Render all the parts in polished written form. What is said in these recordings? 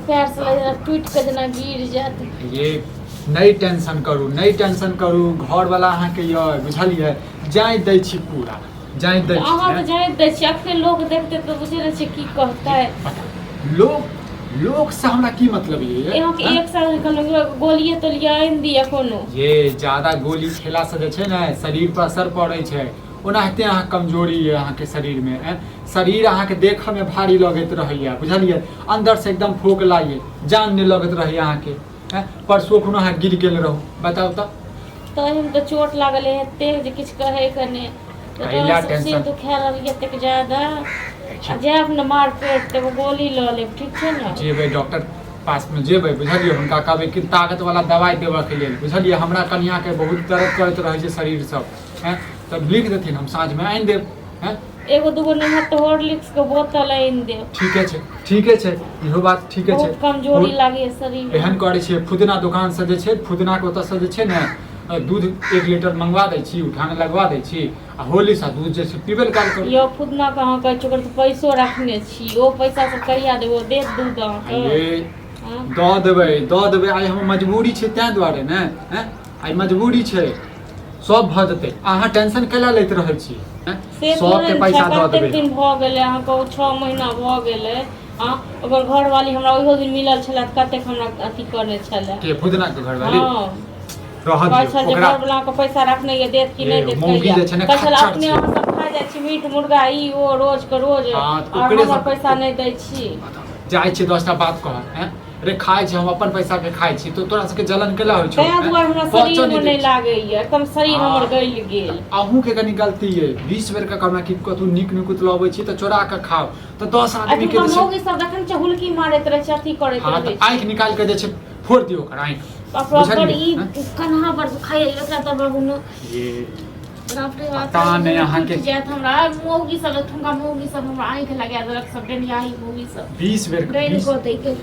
पैर से जेना टूटि कऽ जेना गिर जायत। ये नहि टेंशन करू, नहि टेंशन करू, घरवला अहाँके यऽ, बुझलियै? जाँच दै छी, पूरा जाँच दै छी। अहाँ तऽ जाँच दै छी, अखने लोक देखतै तऽ बुझै नहि छै की कहतै। लोक लोकसँ हमरा की मतलब ये? अहाँके एक साल कहलहुँ गोलिए तोलिए आनि दिअ कोनो। ये ज्यादा गोली खेलासँ जे छै ने शरीर पर असर पड़ै छै। ओनाहिते अहाँ कमजोरी यऽ अहाँके शरीरमे, शरीर अहाँके देखऽमे भारी लगैत रहैए, बुझलियै? अन्दरसँ एकदम फोकला ये, जान नहि लगैत रहैए अहाँके। परसू एखनो अहाँ गिर गेल रहू, बताउ तऽ। तहिमे तऽ चोट लागल एते जे किछु कहैके नहि। कैला टेंशन दुखा रहल एतेक ज्यादा। आ जायब ने मार्केट तऽ एगो गोली लऽ लेब, ठीक छै ने? जेबै डॉक्टर पासमे जेबै, बुझलियै? हुनका कहबै कि ताकत वाला दवाइ देबऽके लेल, बुझलियै? हमरा कनियाके बहुत दर्द करैत रहै छै शरीर सब, हैं, तब लिख देथिन, हम साँझमे आनि देब, हैं। एगो दूगो नहि हैत तऽ हॉर्लिक्स के बोतल आनि देब। ठीके छै, ठीके छै, इहो बात ठीके छै। बहुत कमजोरी लागैए शरीर मे। एहन करै छियै, फुदना दोकानसँ जे छै, फुदनाके ओतऽसँ जे छै ने दूध 1 लीटर मंगवा दै छी, उठाने लगवा दै छी आ होली सँ दूध जे छै पीबे काल करू। यौ, फुदना के अहाँ कहै छी, ओकर तऽ पैसो रखने छी। ओ पैसा सब कहिया देबै? ओ देत दूध अहाँके? ये हँ? दऽ देबै, दऽ देबै। आइ हमर मजबूरी छै ताहि दुआरे ने, हैं? आइ मजबूरी छै, सब भऽ जेतै। अहाँ टेंशन कैला लैत रहै छी, हैं? से थोड़े सबके ने पैसा छै, दऽ कतेक देबै। दिन भऽ गेलै अहाँके, ओ 6 महीना भऽ गेलै। आ ओकर घरवाली हमरा ओहियो दिन मिलल छलै तऽ कतेक हमरा अथी करने छलै। के, फुदना के घरवाली? हँ। रहऽ कहै दियौ छल जे ओकरा। घरवला के पैसा रखने ये, देत कि ए, नहि देत? मौगी कहिया जे छै ने कहै छल खच्चर अपने छै। अहाँ सब खा जाइ छी मीट मुर्गा ई ओ रोज के रोज हँ, तऽ और ओकरे हमर सब- पैसा नहि दै छी। जाइ छी 10टा बात कहऽ, हैं? रे, खाइ छी हम अपन पैसा के खाइ छी तऽ तोरा सबके जलन केला होइ छौ? तैं दुआरे हमरा पचऽ शरीरमे नहि नहि दै छै। लागैया एकदम, शरीर हमर गलि गेल। अहूँके कनि गलती अइ। 20 बेरके कहलहुँ कि कतहु नीक निकुत लबै छी तऽ चोरा कऽ खाउ तऽ 10 आदमीके एखुनका जे छै मौगी सब देखै ने छै, हुलकी मारैत रहै छै, अथी करैत हँ रहै तऽ छै। आँखि निकालि कऽ जे छै फोड़ि दियौ ओकर आँखि। बाप रे, बड़ बुझलियै? ई हँ? कन्हा पर दुखाइया, एकरा तऽ बाबू ने। ये बाप रे बाप। पता नहि अहाँके- टूटि जायत हमरा। मौगी सब, एखुनका मौगी सब हमरा आँखि लगा देलक सब, डनियाही मौगी सब। 20 बेर डाइन 20 कऽ दै के।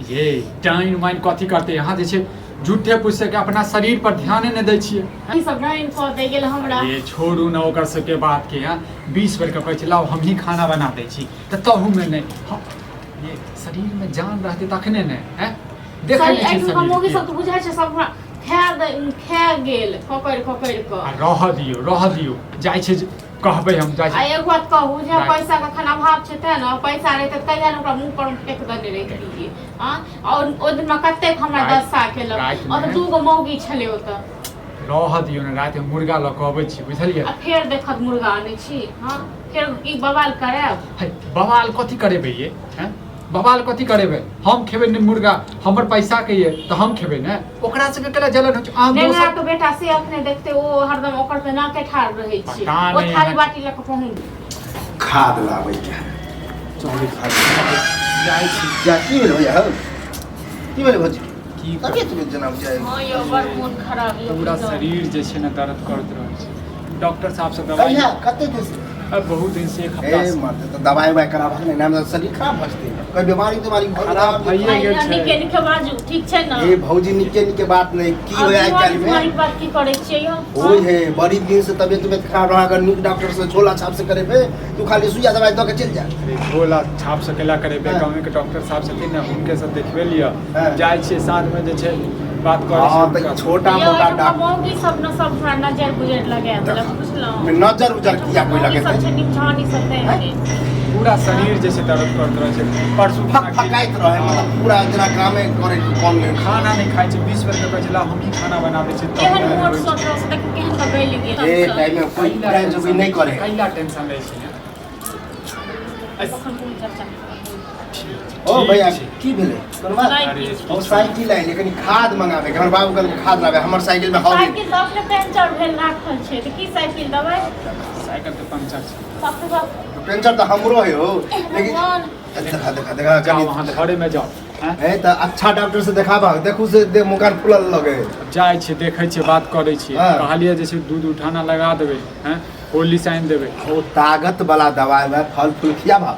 ये डाइन वाइन कथी करतै? यहाँ जे छै झूठे पूछे के अपना शरीर पर ध्याने नहि दै छियै। ई सब डाइन कऽ दै गेल हमरा। ये छोड़ू ने ओकर सबके बात के। यहाँ 20 बेर के कहै छै लाउ हमही खाना बना दै छी तऽ तहूमे नहि। हँ, ये शरीरमे जान रहतै तखने ने, हैं? देखै नहि छियै एखुनका मौगी शरीरके। सब तऽ बुझाइ छै सब हमरा खा दै, खा गेल पकड़ि पकड़ि कऽ। आ रहऽ दियौ, रहऽ दियौ, जाइ छै जे कहबै हम जाइ आ छी। एगो बात कहू जे राति। पैसा के एखन अभाव छै तें ने, पैसा रहितै तऽ कहिया ने ओकरा मुँह पर फेक देने रहितियै। आ और ओहि दिनमे कतेक हमरा राति- दशा केलक। रातिमे- ओतऽ दूगो मौगी छलै ओतऽ। रहऽ दियौ ने, रातिमे मुर्गा लऽ कऽ अबै छी, बुझलियै? आ फेर देखत मुर्गा आनै छी। हँ, फेर की बवाल करायब? है, बवाल कथी करेबै ये, हैं? बवाल कथी करेबै? हम खेबै ने मुर्गा, हमर पैसा के ये तऽ हम खेबै ने। ओकरा सबके केला जलन होइ छै? अहाँ नेंगरा दोसर के बेटा से अपने देखते, ओ हरदम ओकर तऽ नाके ठाढ़ रहै छै। पता ओ नहि थारी अहाँ- बाटी लऽ कऽ पहुँच खाद लाबैके है। चलू, जाइ छी। जा, की भेल भैया हौ? की भेल भौजी? की तबियत तबियत जेना बुझाइ। हँ यौ, बड़ मोन खराब यऽ। पूरा बुझलहुँ। शरीर जे छै ने दर्द करैत रहै छै। डॉक्टर साहब से दवाई कहिया, कते दिन से? अब बहुत दिन से, एक हफ्ता ए से। मरते तऽ दवाई उवाई कराबह ने, नाम शरीर खराब भऽ जेतै, कोई बीमारी तीमारी भऽ खराब जेतै। भइए गेल छै। निके निके बाजू, ठीक छै ने? ए भौजी, निके निके बात नहि की आ होय आइ बीमारी काल्हि में तिमारी के बात की करै छियै यौ? होय है बड़ी दिन से तबियत तबियत खराब रहा, अगर नीक डॉक्टर से झोला छाप से करेबे तू खाली सुइया दवाई दऽ के चलि जा। अरे झोला छाप से केला करेबै? हाँ। गाँव के डॉक्टर साहब छथिन ने, हुनके से देखबे लिअ। हाँ। जाइ छियै साँझमे जे छै बात करै हँ छियै तऽ हुनका से। छोटा यौ, मोटा एहिठुमका डॉक्टर मौगी सब ने सब हमरा नजर गुजर लगा देलक, बुझलहुँ? नजर उजर किया कोई मौगी सब लगेतै? छै निपछानी सब तेहने। पूरा शरीर जे छै दर्द करैत रहै छै। परसू फक फकाइत रहे, मतलब पूरा जेना कामे करे के कोन नहि। खाना नहि खाइ छै। 20 बेर के कहै छै ला हमही खाना बना दै छियै तब केहन नहि मोट होइ छै। सोट रहै छै, देखियौ केहन तऽ गलि गेल। ए टाइम में कोई कैला टाइम जोगी नहि करे। कैला टेंशन लै छै ने? कखन कोन चर्चा करब? ओ भैया, ठीक छै। की भेलै? कोनो बात? नहि। अरे हम साइकिल आइले कनि खाद मंगाबे के, हमर बाबू कहलकै खाद लाबे, हमर साइकिल में हॉल। साइकिल तऽ अपने पंचर भेल राखल छै तऽ की साइकिल देबै? साइकिल तऽ पंचर छै। बाप रे बाप। पंचर तऽ हमरो है हो, लेकिन भगवान। देखा देखा देखा। जाओ। कनि अहाँ घरे में जाओ, हैं? है तऽ अच्छा डॉक्टर से देखाबा, देखू से देह मुकान फूलल लगे। जाइ छियै, देखै छियै, बात करै छियै। हाँ। कहलियै जे छै दूध उठाना लगा देबै, हैं, होली से आनि देबै। ओ ताकत वाला दवाई में फल फूल खियाबा।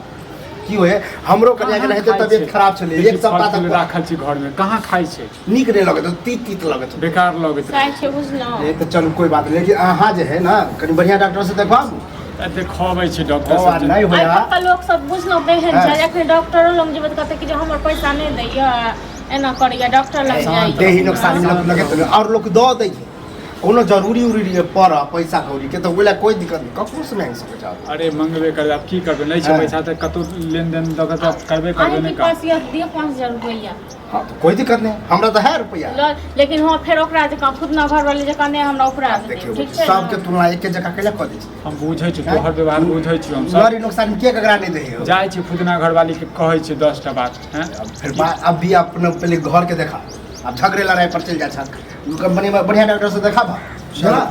की होए, हमरो कनिया के कहाँ रहते खाइ तबियत छै? खराब छलै देखी, एक सप्ताह फल फूल तक राखल छै घरमे, कहाँ खाइ छै? नीक नहि लगैत, तीत तीत लगैत। बेकार लगैत रहै। सएह छै, बुझलहुँ? ए तऽ चलू, कोई बात नहीं, लेकिन अहाँ जे है ना कनि बढ़िया डॉक्टर से देखबाबू। देखबै छी डॉक्टर ओ आ से नहि आइ होया काल्हि लोक सब बुझलहुँ तेहन छै एखन डॉक्टरो लग जेबै तऽ कहतै कि जे हमर पैसा नहि दैया एना करैया डॉक्टर लग शान्त जाइया। देही नुकसान लगे तऽ आओर लोक दऽ दै छै कोनो जरूरी उरूरी पड़ पैसा कौड़ी के तऽ ओहि लए कोइ दिक्कत नहि, ककरो से मांगि सकै छै आदमी। अरे मंगबे करबै, आब की करबै, नहि छै हाँ। पैसा तऽ कतौ लेनदेन दऽ कऽ तऽ करबे करबै अहीँके नहि काम। पास यऽ दिअ 5000 रुपैआ। हाँ तऽ कोइ दिक्कत नहि, हमरा तऽ है रुपैआ। लेकिन हँ फेर ओकरा जकाँ फुदना घरवाली जकाँ नहि हमरा उपरा आब देब, देखियौ, ठीक छै ने? सबके तुलना एके जगह कैला कऽ दै छै? हम बुझै छी तोहर व्यवहार, बुझै छी हम सब। लड़ी नुकसान के ककरा नहि दै हो। जाइ छी फुदना घरवाली के, कहै छी 10टा बात हैं। अब फिर अब भी अपना पहले घर के देखा, अब झगड़े लड़ाई पर चल जा छा, कंपनी में बढ़िया डॉक्टर से देखा भा। चलो।